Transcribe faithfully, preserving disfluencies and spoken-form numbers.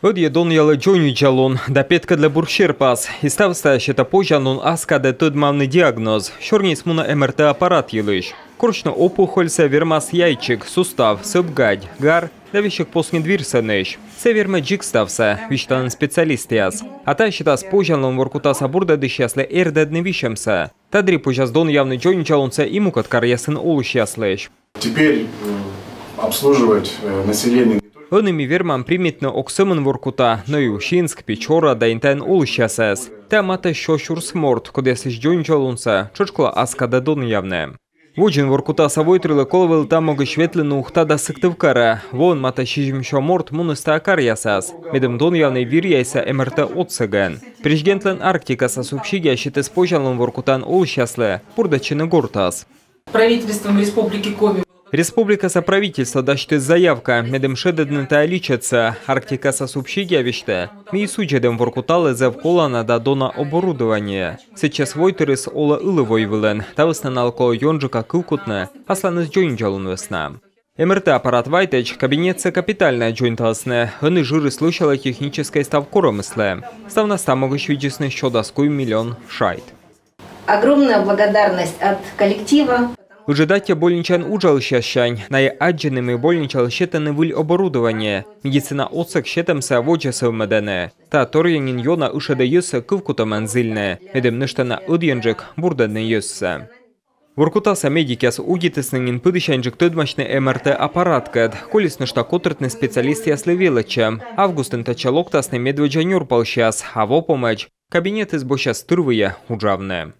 Ӧдйӧ донъялӧ дзоньвидзалун да петкӧдлӧ бур серпас. И ставыс тайӧ сетӧ позянлун ас кадӧ тӧдмавны диагноз. Сёрниыс мунӧ МРТ аппарат йылысь. Корсьны опухольсӧ вермас яйчик, сустав, сӧп гадь, гар да весиг посньыд вирсӧнысь. Сійӧ вермӧ дзик ставсӧ, висьталӧны специалистъяс. А тайӧ сетас позянлун Воркутаса бурдӧдысьяслы эрдӧдны висьӧмсӧ. Та дырйи позяс донъявны дзоньвидзалунсӧ и мукӧд каръясын олысьяслысь. Теперь э, обслуживать э, население. Ӧні ми вермам примитны ог сӧмын Воркута, но и Усинск, Печора да Интаын олысьясӧс. Тайӧ матӧ сё сюрс морт, кодъясысь дзоньвидзалунсӧ тшӧтш колӧ ас кадӧ донъявны. Водзын Воркутаса войтырлы колӧ вӧлі та могысь ветлыны Ухта да Сыктывкарӧ. Воын матӧ сизимсё морт муніс тайӧ каръясас, медым донъявны вир-яйсӧ МРТ отсӧгӧн. Президентлӧн «Арктикаса субсидия» сетіс позянлун Воркутаын олысьяслы бурдӧдчыны гортас. Правительством Республики Коми Республикаса правительство дасьтіс заявка, медым шедӧдны тайӧ личӧдсӧ. «Арктикаса субсидия» висьтӧ, ми и судзӧдім Воркуталы зэв колана да дона оборудование. Сэтчӧс войтырыс олӧ ылі войвылын, та вӧсна налы колӧ ёнджыка кывкутны асланыс дзоньвидзалун вӧсна. МРТ аппарат вайтӧдз кабинетсӧ капитальнӧя дзоньталісны. Ӧні жырыс лӧсялӧ техническӧй став корӧмыслы. Ставнас та могысь видзисны сё дас куим миллион шайт. Огромная благодарность от коллектива. Ыджыд аттьӧ больничаын уджалысьяссянь. Найӧ аддзӧны, мый больничалы сетӧны выль оборудование. Медицина отсӧг сетӧмсӧ водзӧ сӧвмӧдӧны. Та торйӧн нин ёна ышӧдӧ йӧзсӧ кывкутӧмӧн зільны, медым нӧшта на ӧдйӧнджык бурдӧдны йӧзсӧ. Воркутаса медикъяс удитісны нин пыдісяньджык тӧдмасьны МРТ аппараткӧд. Колис нӧшта котыртны специалистъяслы велӧдчӧм. Августын татчӧ локтасны медводдза нёрпалысьяс, а во помӧдз кабинетыс босьтчас тырвыйӧ уджавны.